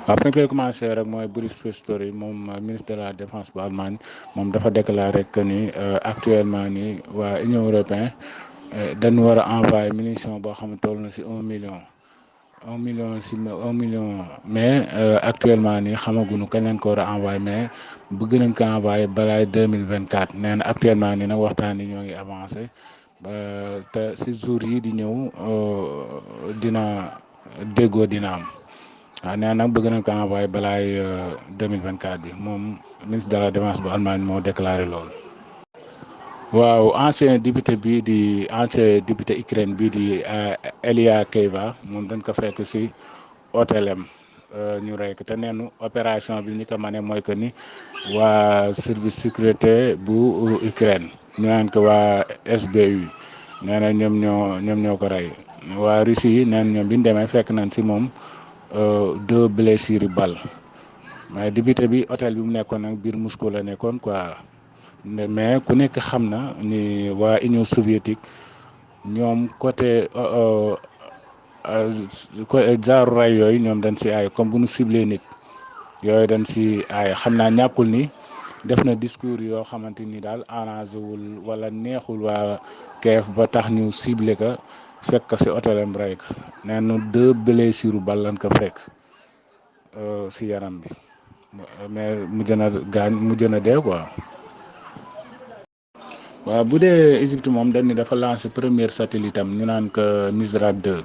waaw fi ñu koy commencé rek mooy Boris Pistorius moom ministre de la défense bu Allemagne moom dafa déclaré que ni actuellement nii waa Union européenne dañu war a envoyé munition boo xam ne toll na si 1 million. 1 million si 1 million mais actuellement nii xamaguñu kañ lañ ko war a envoyé mais bëgg nañ ko envoyé balaay 2024 nee na actuellement nii nag waxtaan yi ñoo ngi avancé te si jour yi di ñëw dina déggoo dina am. waaw nee nag bëgg nañ ko envoyé balaay 2024 bi moom ministre de la défense bu Allemagne moo déclaré loolu. waaw ancien député Ukraine bii di Elia Keiva moom dañ ko fekk si hôtelam ñu rey ko te neenu opération bi ñi ko mane mooy que ni waa service sécurité bu Ukraine ñu naan ko waa SBU nee na ñoom ñoo ko rey waa Russie yi neen ñoom bi ñu demee fekk nañ si moom 2 blessures balle mais député bi hôtel bi mu nekkoon nag biir Moscou la nekkoon quoi mais ku nekk xam na ni waa Union soviétique ñoom côté genre ray yooyu ñoom dañ si aay comme bu ñu ciblé nit yooyu dañ si aay xam naa ñàkkul ni def na discours yoo xamante ni daal arrangé wul wala neexul waa Kiev ba tax ñu ciblé ka fekk ko si hôtelam rey ko nee na 2 blessures bal lañ ko fekk si yaram bi mais mujj na dee quoi. waaw bu dee Égypte moom dañ ni dafa lancé première satellite am ñu naan ko Misra 2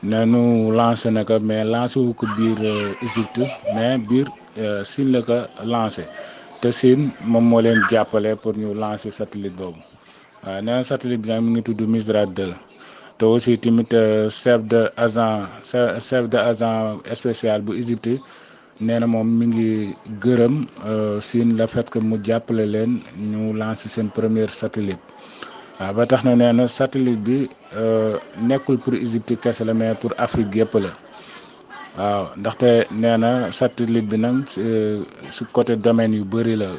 nee nu lancé na ko mais lancé wu ko biir Égypte mais biir Chine la ko lancé te Chine moom moo leen jàppale pour ñu lancer satellite boobu waaw nee na satellite bi nag mi ngi tudd Misra 2 te aussi tamit chef de agent spécial bu Égypte nee na moom mi ngi gërëm Chine le fait que mu jàppale leen ñu lancer seen première satellite waaw ba tax na nee na satellite bi nekkul pour Égypte kese la mais pour Afrique yëpp la waaw ndaxte nee na satellite bi nag si côté domaine yu bëri la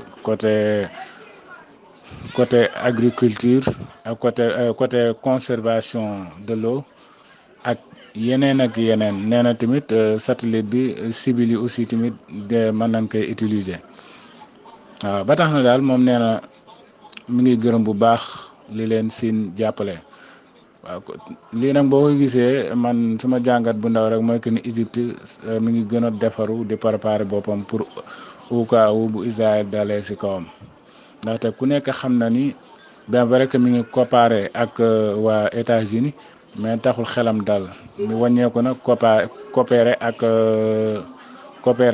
côté agriculture ak côté conservation de l'eau ak yeneen nee na tamit satellite bi civil yi aussi tamit de mën nañ koy utiliser waaw ba tax na daal moom nee na mi ngi gërëm bu baax li leen siin jàppale waaw lii nag boo ko gisee man sama jàngat bu ndaw rek mooy que ni Égypte mi ngi gën a defaru di préparer boppam pour au cas où bu Israël dalee si kawam ndaxte ku nekk xam na ni bien vrai que mi ngi comparé ak waa États-Unis mais taxul xelam dal mi wàññeeku nag coopéré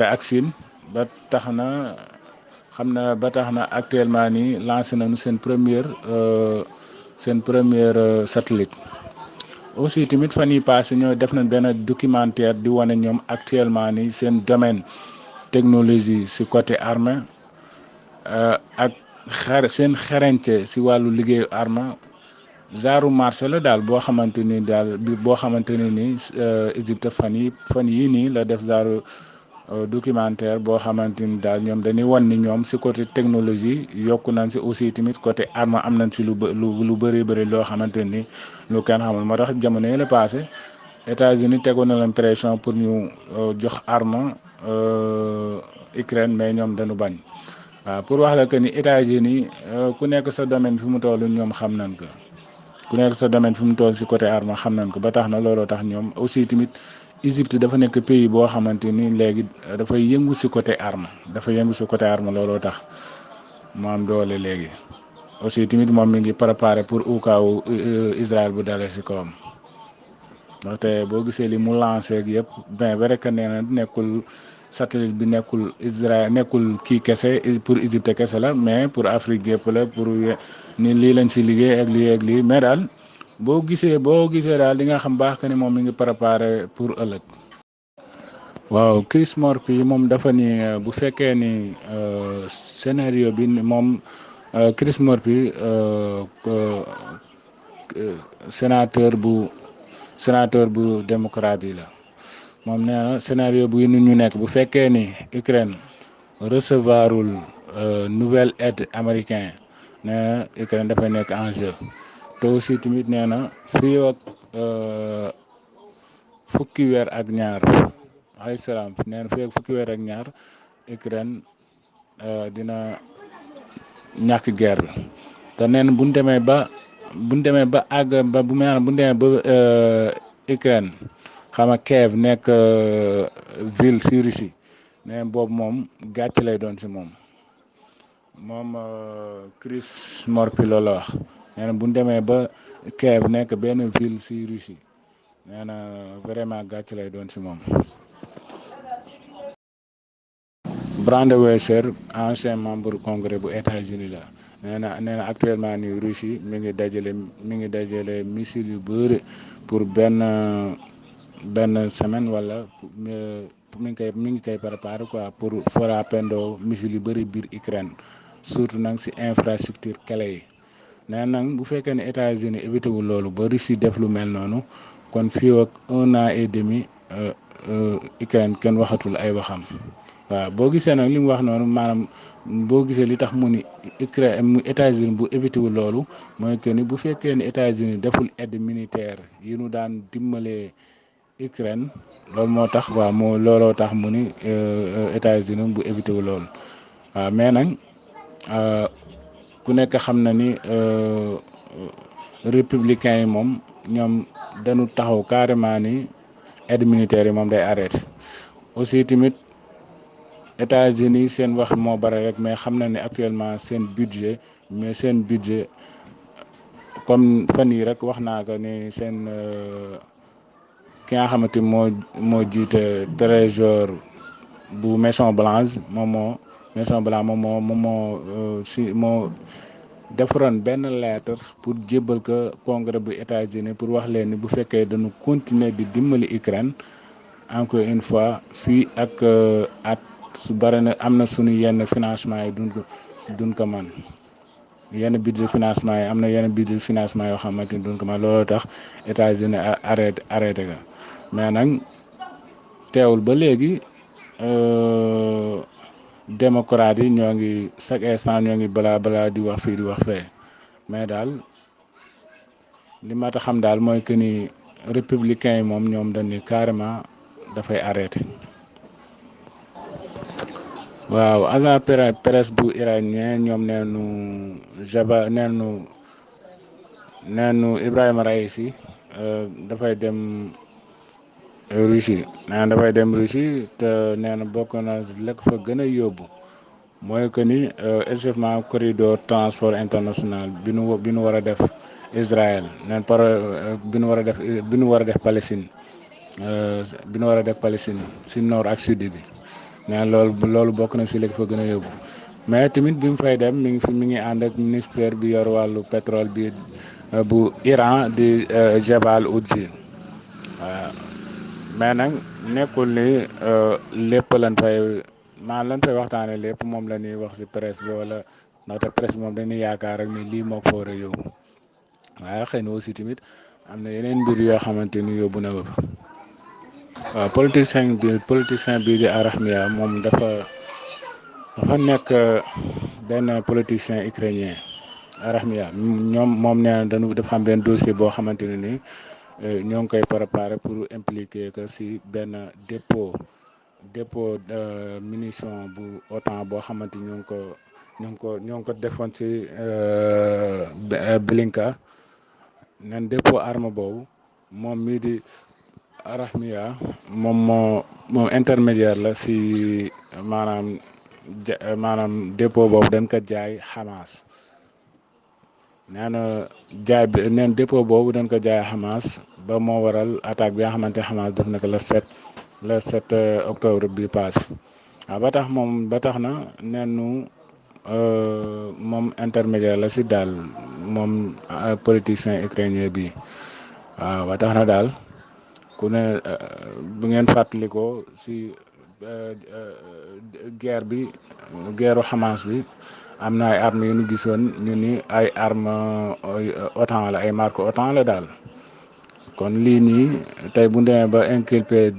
ak Chine ba tax na ba tax na actuellement nii lancé nañu seen première satellite aussi tamit fan yii passé ñoo def nañ benn documentaire di wane ñoom actuellement nii seen domaine technologie si côté armée ak seen xarañte si wàllu liggéeyu arme genre marché la daal boo xamante ni nii Égypte fan yii nii la def genre documentaire boo xamante ni daal ñoom dañuy wan ni ñoom si côté technologie yokku nañ si aussi tamit côté arme am nañ si lu bëri loo xamante ni lu kenn xamul moo tax jamono yi la passé États-Unis tegoon na leen pression pour ñu jox arme Ukraine mais ñoom dañu bañ. waaw pour wax la que ni États-Unis ku nekk sa domaine fi mu toll ñoom xam nañ ko ku nekk sa domaine fi mu toll si côté arme xam nañ ko ba tax na looloo tax ñoom aussi tamit Égypte dafa nekk pays boo xamante ni léegi dafay yëngu si côté arme looloo tax mu am doole léegi aussi tamit moom mi ngi préparé pour au cas où Israël bu dalee si kawam ndaxte boo gisee li mu lancé ak yëpp bien vrai que nee na nekkul. satellite bi nekkul Israël nekkul kii kese pour Égypte kese la mais pour Afrique yëpp la pour ni lii lañ si liggéey ak lii mais daal boo gisee daal di nga xam baax que ni moom mi ngi préparé pour ëllëg. waaw Chris Murphy moom dafa ni bu fekkee ni scénario bi moom Chris Murphy sénateur bu démocrate yi la. moom nee na scénario bu ñu nekk bu fekkee ni Ukraine recevoirul nouvelle aide américain nee na Ukraine dafay nekk en jeu te aussi tamit nee na fii ak fukki weer ak ñaar ay salaam nee na feeg fukki weer ak ñaar Ukraine dina ñàkk guerre bi te nee na bu ñu demee ba àgg ba bu maanaam bu ñu demee ba Ukraine xam nga Kiev nekk ville si Russie nee na boobu moom gàcc lay doon si moom Chris Morphy loolu la wax nee na bu ñu demee ba Kiev nekk benn ville si Russie nee na vraiment gàcc lay doon si moom. Brandeweiser ancien membre congrès bu États-Unis la nee na actuellement nii Russie mi ngi dajale missile yu bëri pour benn semaine wala mi ngi koy préparé quoi pour forapendoo missile yu bëri biir Ukraine surtout nag si infrastructure clé yi nee nag bu fekkee ne États-Unis évité wu loolu ba Russie def lu mel noonu kon fii ak 1 an et demi Ukraine kenn waxatul ay waxam. waaw boo gisee nag li mu wax noonu maanaam boo gisee li tax mu ni Ukraine mu États-Unis bu évité wu loolu mooy que ni bu fekkee ne États-Unis deful aide militaire yi nu daan dimbalee Ukraine loolu moo tax waaw looloo tax mu ni États-Unis bu évité wu loolu waaw mais nag ku nekk xam na ni républicains yi moom ñoom dañu taxaw carrément ni aide militaire yi moom day arrêté aussi tamit. États-Unis seen wax moo bare rek mais xam na ne actuellement seen budget comme fan yii rek wax naa ko ni seen ki nga xamante moo jiite trésor bu Maison Blanche moo defaroon benn lettre pour jébbal ko congrès bu États-Unis pour wax leen ni bu fekkee dañu continuer di dimbali Ukraine encore une fois fii ak at. su bare na am na suñu yenn financement yi duñ ko man yenn budget financement yi am na yenn budget financement yoo xamante ni duñ ko man looloo tax États-Unis arrêté ga mais nag teewul ba léegi démocrate yi ñoo ngi chaque instant ñoo ngi balaa di wax fii di wax fee mais daal li ma ta xam daal mooy que ni républicain yi moom ñoom dañ ni carrément dafay arrêté. waaw agent presse bu iranien ñoom neenu Ibrahima Raïsi dafay dem Russie te nee na bokk na lekk fa gën a yóbbu mooy que ni échauffement corridor transport international bi nu war a def Israël neen bi nu war a def Palestine si nord ak sud bi. nee loolu bokk na si léegi fa gën a yóbbu mais tamit bi mu fay dem mi ngi ànd ak ministère bi yor wàllu pétrole bi bu Iran di Xibaaru waaw mais nag nekkul ni lépp lan fay waxtaane lépp moom la ñuy wax si presse bi wala ndaxte presse bi moom dañuy yaakaar rek ni lii moo ko fa war a yóbbu waaye xëy na aussi tamit am na yeneen mbir yoo xamante ni yóbbu na ko fa. waaw politicien bi di Arahmia moom dafa nekk benn politicien ukrainien Arahmia moom nee na dafa am benn dossier boo xamante ne ni ñoo ngi koy préparé pour impliquer que si benn dépôt munition bu OTAN boo xamante ni ñoo ngi ko defoon si Belinka nen dépôt arme boobu moom mii di Arahmia moom intermédiaire la si maanaam dépôt boobu dañ ko jaay Hamas neen dépôt boobu dañ ko jaay Hamas ba moo waral attaque bi nga xamante Hamas def na ko le 7 octobre bi passé waaw ba tax na neenu moom intermédiaire la si daal moom politicien ukrainien bi waaw ba tax na daal ku ne bu ngeen fàttalikoo si guerru Hamas bi am na ay armes yu ñu gisoon ñu ni ay armes OTAN la ay marque OTAN la daal kon lii nii tey bu demee ba inculpé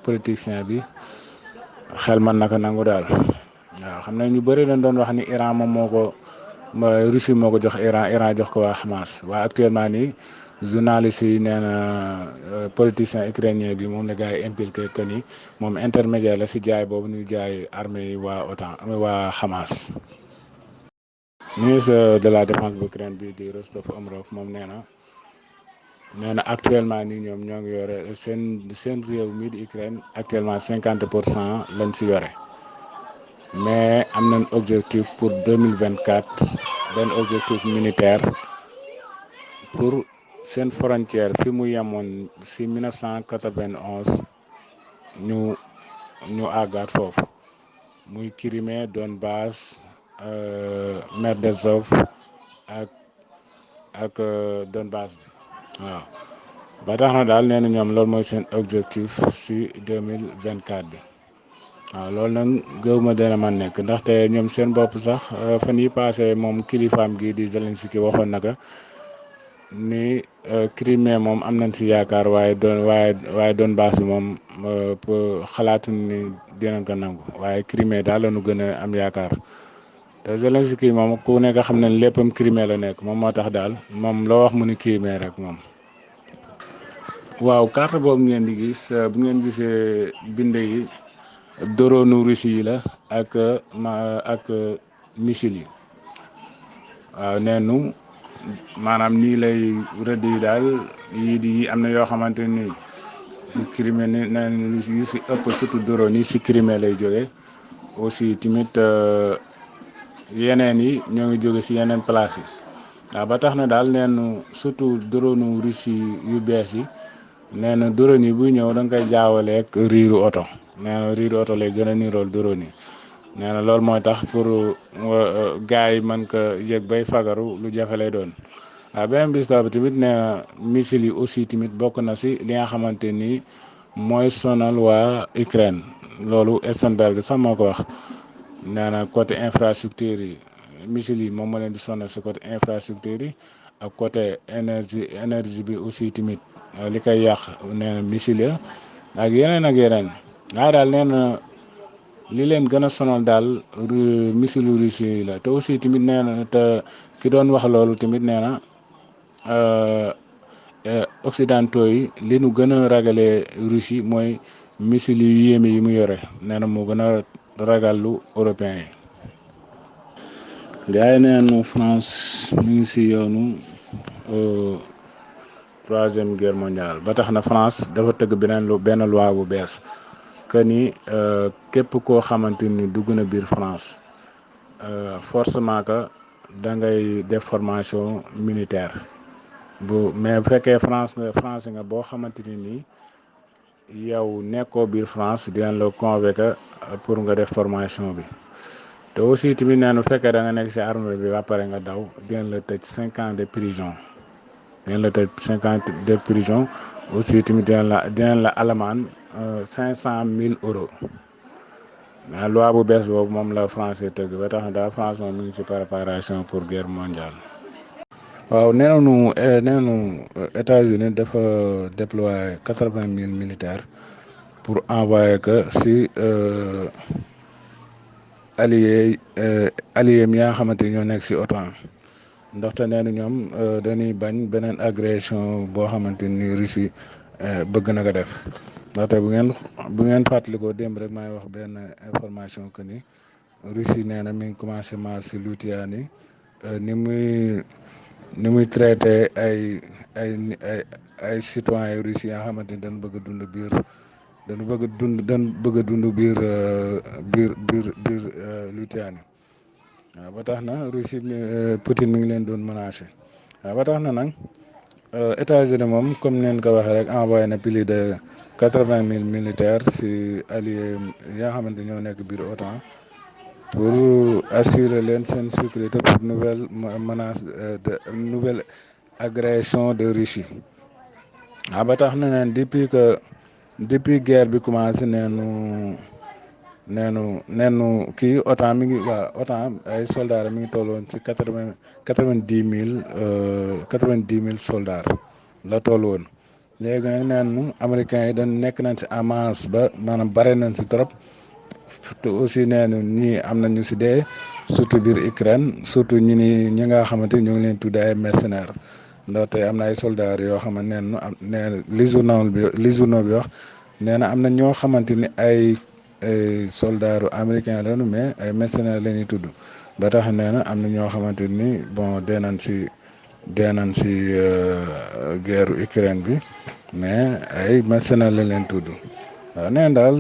politicien bi xel mën na ko nangu daal waaw xam ne ñu bëri dañ doon wax ni Iran moom Russie moo ko jox Iran jox ko waa Hamas waaye actuellement nii journaliste yi nee na politicien ukrainien bi moom la gars yi impliqué que ni moom intermédiaire la si jaay boobu ñuy jaay armée yi waa OTAN waa Hamas. ministre de la défense bu Ukraine bi di Rostov Omrov moom nee na actuellement nii ñoom ñoo ngi yore seen réew mii di Ukraine actuellement 50% lañ si yore mais am nañ objectif pour 2024 benn objectif militaire pour seen frontière fi mu yemoon si 1991 ñu ñu àggaat foofu muy Crimée Donbass mer d'Azov ak Donbass bi waaw. ba tax na daal nee na ñoom loolu mooy seen objectif si 2024 bi waaw loolu nag gëw ma dana man nekk ndaxte ñoom seen bopp sax fan yi passé moom kilifaam gi di Zelensky waxoon naka ni Crimée moom am nañ si yaakaar waaye Donbass bi moom xalaatuñ ni dinañ ko nangu waaye Crimée daal la ñu gën a am yaakaar te Zelensky moom ku nekk xam ne léppam Crimée la nekk moom moo tax daal moom loo wax mu ni Crimée rek moom. waaw carte boobu ngeen di gis bu ngeen gisee bind yi drone Russie yi la ak missile yi waaw neenu maanaam nii lay rëdd yi daal yii di am na yoo xamante ni si Crimée ni neen yu si ëpp surtout drone yi si Crimée lay jóge aussi tamit yeneen yi ñoo ngi jóge si yeneen place yi waaw ba tax na daal neenu surtout drone Russie yu bees yi nee na drone yi buy ñëw da nga koy jaawaleeg riiru oto nee na riiru oto lay gën a nirool drone yi nee na loolu mooy tax pour gars yi mën ko yëg bay fagaru lu jafe lay doon waaw beneen bis bi tamit nee na missile yi aussi tamit bokk na si li nga xamante ni mooy sonal waa Ukraine loolu Stoltenberg sax moo ko wax nee na côté infrastructure yi missile yi moom moo leen di sonal si côté infrastructure yi ak côté énergie bi aussi tamit li koy yàq nee na missile ak yeneen waaye daal nee na li leen gën a sonal daal missile Russie yi la te aussi tamit nee na te ki doon wax loolu tamit nee na occidentaux yi li nu gën a ragalee Russie mooy missile yu yéeme yi mu yore nee na moo gën a ragal lu européen yi. gars yi nee na France mi ngi si yoonu troisième guerre mondiale ba tax na France dafa tëgg benn loi bu bees que ni képp koo xamante ni dugg na biir France forcément que da ngay def formation militaire mais bu fekkee France nga boo xamante ni nii yow nekkoo biir France dinañ la convoquer pour nga def formation bi te aussi tamit nee na bu fekkee da nga nekk si armée bi ba pare nga daw dinañ la tëj 5 ans de prison. dinañ la tëj 5 ans de prison aussi tamit dinañ la alamaan 500 000 euros mais loi bu bees boobu moom la français tëgg ba tax na daal France moom mi ngi ci préparation pour guerre mondiale. waaw nee nañu États-Unis dafa déployer 80 000 militaires pour envoyer que si alliés yi nga xamante ni ñoo nekk si OTAN. ndaxte nee na ñoom dañuy bañ beneen agression boo xamante ni Russie bëgg na ko def ndaxte bu ngeen fàttalikoo démb rek maay wax benn information que ni Russie nee na mi ngi commencé marche si Lituanie ni muy traité ay citoyens russes yi nga xamante ni dañu bëgg a dund biir Lituanie. waaw ba tax na Russie Poutine mi ngi leen doon menacé waaw ba tax na nag États-Unis moom comme neen ko waxee rek envoyé na plus de 80 000 militaires si alliés yi nga xamante ñoo nekk biir OTAN pour assurer leen seen sécurité pour nouvelle menace nouvelle agression de Russie waaw ba tax na neen depuis guerre bi commencé neenu kii OTAN mi ngi OTAN ay soldats mi ngi tolloon ci 90 000 soldats la toll woon léegi nag neenu américains yi dañ nekk nañ ci en masse ba maanaam bare nañ ci trop te aussi neenu ñii am na ñu ci dee surtout biir Ukraine surtout ñi nga xamante ñu ngi leen tuddee ay mercenaires ndaxte am na ay soldats yoo xam ne neen am nee na li journal bi wax nee na am na ñoo xamante ni ay soldats américain lañu mais ay mercenaires la ñuy tudd ba tax nee na am na ñoo xamante ni bon dee nañ si guerre Ukraine bi mais ay mercenaires la leen tudd waaw nee na daal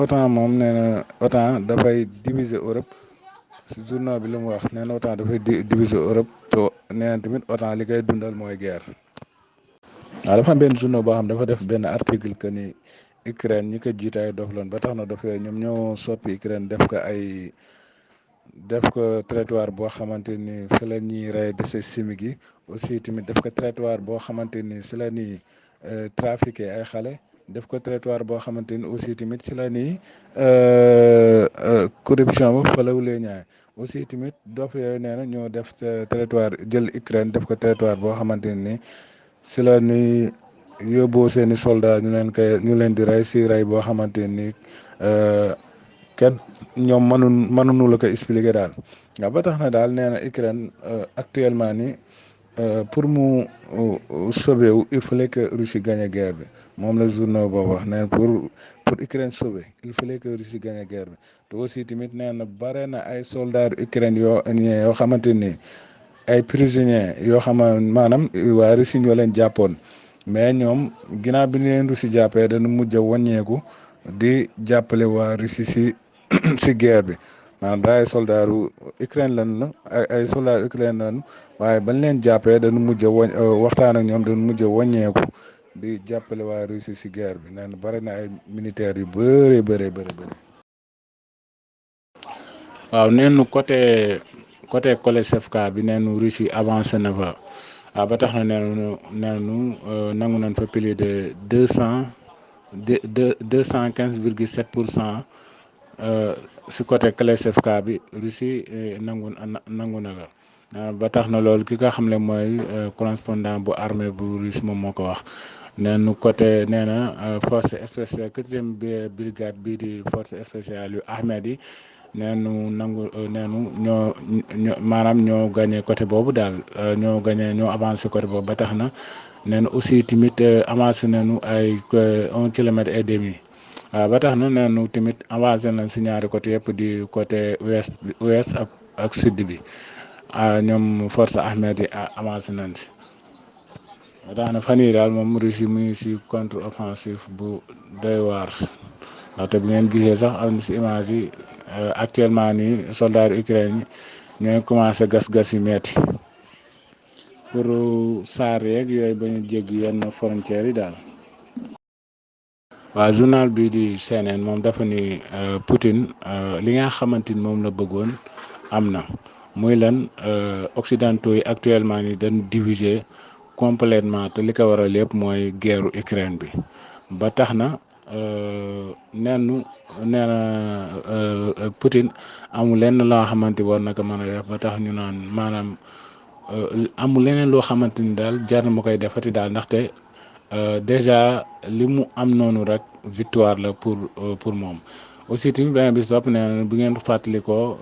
OTAN moom nee na OTAN dafay diviser Europe. si journal bi lu mu wax nee na OTAN dafay diviser Europe to nee na tamit OTAN li koy dundal mooy guerre. waaw dafa am benn journal boo xam dafa def benn article que ni Ukraine ñi ko jiite ay dof loon ba tax na dafa ñoom ñoo soppi Ukraine def ko territoire boo xamante ni fi la ñuy rey déchets chimiques yi aussi tamit def ko territoire boo xamante ni si la ñuy trafiquer ay xale def ko territoire boo xamante ni aussi tamit si la ñuy corruption ba fa la wulee ñaay aussi tamit dof yooyu nee na ñoo def territoire jël Ukraine def ko territoire boo xamante ni si la ñuy yóbboo seeni soldats ñu leen di rey si rey boo xamante ni kenn ñoom mënuñu la ko expliquer daal waaw ba tax na daal nee na Ukraine actuellement ni pour mu sauver wu il fallait que Russie gagne guerre bi moom la journaux boobu wax nee na pour Ukraine sauver il fallait que Russie gagne guerre bi te aussi tamit nee na bare na ay soldats Ukraine yoo xamante ni ay prisonniers yoo maanaam waa Russie ñoo leen jàppoon mais ñoom ginnaaw bi leen Russie jàppee dañu mujj a wàññeeku di jàppale waa Russie si guerre bi maanaam daay soldats Ukraine lan la ay soldats Ukraine lan waaye bañ leen jàppee dañu mujj a waxtaan ak ñoom dañu mujj a wàññeeku di jàppale waa Russie si guerre bi nee na bari na ay militaires yu bëri. waaw neenu côté Kolesevka bi neenu Russie avancé na fa waaw ba tax na neenu nangu nañ fa plus de 215,7% si côté Kolesevka bi Russie nangu na ko ba tax na loolu ki nga xam ne mooy correspondant bu armée bu Russie moom moo ko wax neenu côté nee na force spéciale 4e brigade bii di force spéciale yu Ahmed yi neenu maanaam ñoo gagné côté boobu daal ñoo avancé côté boobu ba tax na neenu aussi tamit avancé nañu ay 1,5 kilomètre waaw ba tax na neenu tamit avancé nañ si ñaari côté yëpp di côté ouest ak sud bi ñoom force Ahmed yi avancé nañ si ba tax na fan yii daal moom Russie mu ngi si contre offensive bu doy waar ndaxte bu ngeen gisee sax am si image yi actuellement nii soldats Ukraine yi ñooy commencé gas yu metti pour saar yeeg yooyu ba ñu jéggi yenn frontières yi daal. waaw journal bii di CNN moom dafa ni Poutine li nga xamante ni moom la bëggoon am na muy lan occidentaux yi actuellement ni dañ diviser complètement te li ko waral lépp mooy guerru Ukraine bi ba tax na nee na Poutine amul lenn loo xamante war na ko mën a def ba tax ñu naan maanaam amul leneen loo xamante ni daal jar na ma koy defati daal ndaxte déjà li mu am noonu rek victoire la pour moom aussi tamit beneen bi topp nee na bu ngeen fàttalikoo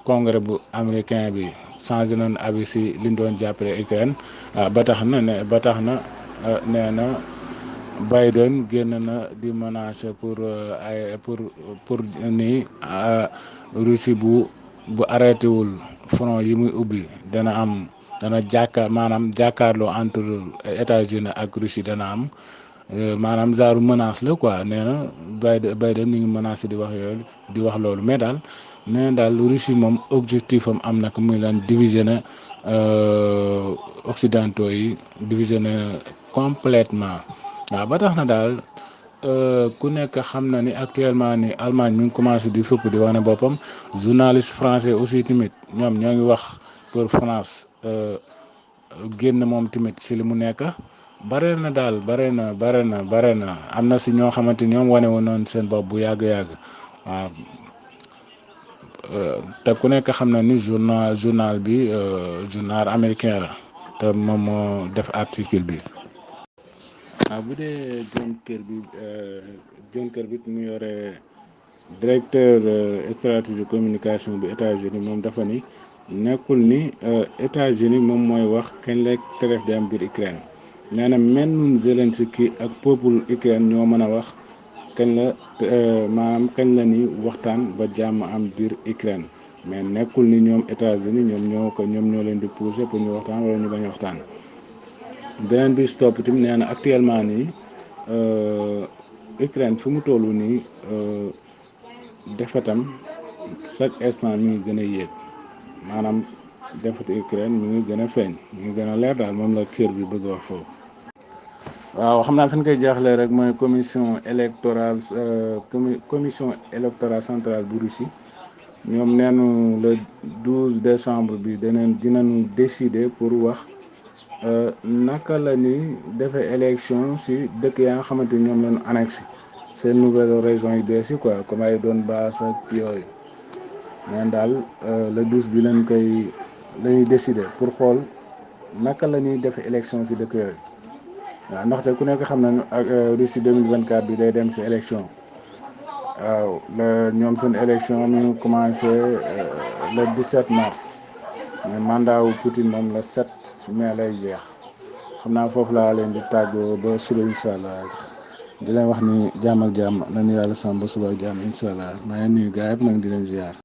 congrès bu américain bi changé nañ avis si li ñu doon jàppale Ukraine ba tax na nee na Biden génn na di menacer pour ni Russie bu arrêté wul front yi muy ubbi dana jàkkaarloo entre États-Unis ak Russie dana am maanaam genre menace la quoi nee na Biden mi ngi menacé di wax loolu mais daal nee na daal Russie moom objectif am na ko muy lan diviser na occidentaux yi diviser na complètement waaw ba tax na daal ku nekk xam na ni actuellement ni Allemagne mi ngi commencé di fëpp di wane boppam journaliste français aussi tamit ñoom ñoo ngi wax pour France génn moom tamit si li mu nekk bare na am na si ñoo xamante ni ñoom wane woon noonu seen bopp bu yàgg waaw te ku nekk xam na ni journal bi journal américain la te moom moo def article bi. waaw bu dee John Kirby mu yore directeur stratégie communication bu États-Unis moom dafa ni nekkul ni États-Unis moom mooy wax kañ la trêve di am biir Ukraine nee na mennum Zelensky ak peuple Ukraine ñoo mën a wax kañ la maanaam kañ la ni waxtaan ba jàmm am biir Ukraine mais nekkul ni ñoom États-Unis ñoom ñoo leen di pousser pour ñu waxtaan wala ñu bañ a waxtaan. beneen bi si topp tamit nee na actuellement nii Ukraine fi mu toll nii defetam chaque instant mi ngi gën a yéeg maanaam defetu Ukraine mi ngi gën a feeñ mi ngi gën a leer daal moom la kër bi bëgg a wax foofu. waaw xam naa fi ñu koy jaaxlee rek mooy commission électorale centrale bu Russie ñoom neenu le 12 décembre bi dinañu décider pour wax naka la ñuy defee élection si dëkk yaa nga xamante ni ñoom lañu annexé seen nouvelle région yu bees yi quoi comme ay Donbass ak yooyu neen daal le 12 bi lañuy décider pour xool naka la ñuy defee élection si dëkk yooyu. waaw ndaxte ku nekk xam na ak Russie 2024 bi day dem si élection waaw ñoom seen élection mi ngi commencé le 17 mars mais mandat wu Poutine moom le 7 mai lay jeex xam naa foofu laa leen di tàggoo ba suba incha allah di leen wax ni jàmm ak jàmm nañu yàlla sàmm ba suba ak jàmm incha allah maa ngi nuyu gars yëpp nag di leen ziar.